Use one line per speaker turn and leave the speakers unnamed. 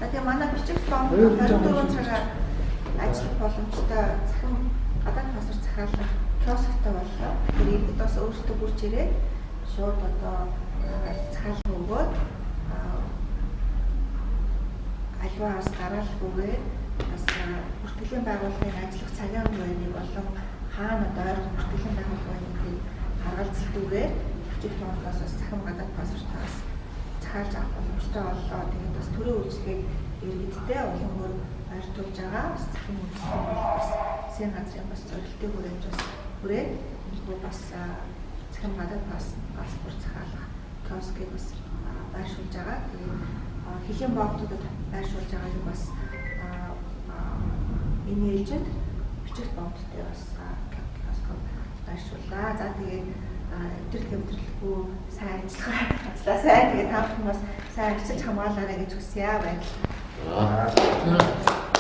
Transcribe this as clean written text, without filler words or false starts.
За, тэгээ манай бичиг бомб 24 цагаар ажиллах боломжтой цахим гадаад паспорт захиалах киосктой боллоо. Тэгэхээр иргэд бас өөрсдөө бүрч ирээд шууд одоо захиалга өгөөд аливаа ас дараалалгүйгээр бас бүртгэлийн байгууллагын ажиллах цагийн хуваарийг болон хаана одоо ойрхон бүртгэлийн байгууллага байна гэдгийг харгалзалтгүйгээр бичиг бомбоос бас цахим гадаад паспортоос захиалж авах боломжтой боллоо. Тэгээд бас төрийн үйлчилгээг иргэдтэй улам өөр ойртуулж байгаа. Бас цахим үйлчилгээ бол бас засгийн газрын бас зорилтыг хүрээж бас хүрээд энэхүү бас цахим гадаад паспорт захиалах киоскыг бас байршуулж байгаа. Тэгээд хөлийн бомбуудад байршуулж байгааг бас энэ ээлжинд бичиг бомбтой бас киоск байршууллаа. За, тэгээд өдрөл гэмтрэхгүй сайн ажиллагаа ажиллаа сайн. Тэгээд та бүхэн бас сайн ажиллаж хамгаалаарай гэж хүсье. Баярлалаа.
Аа.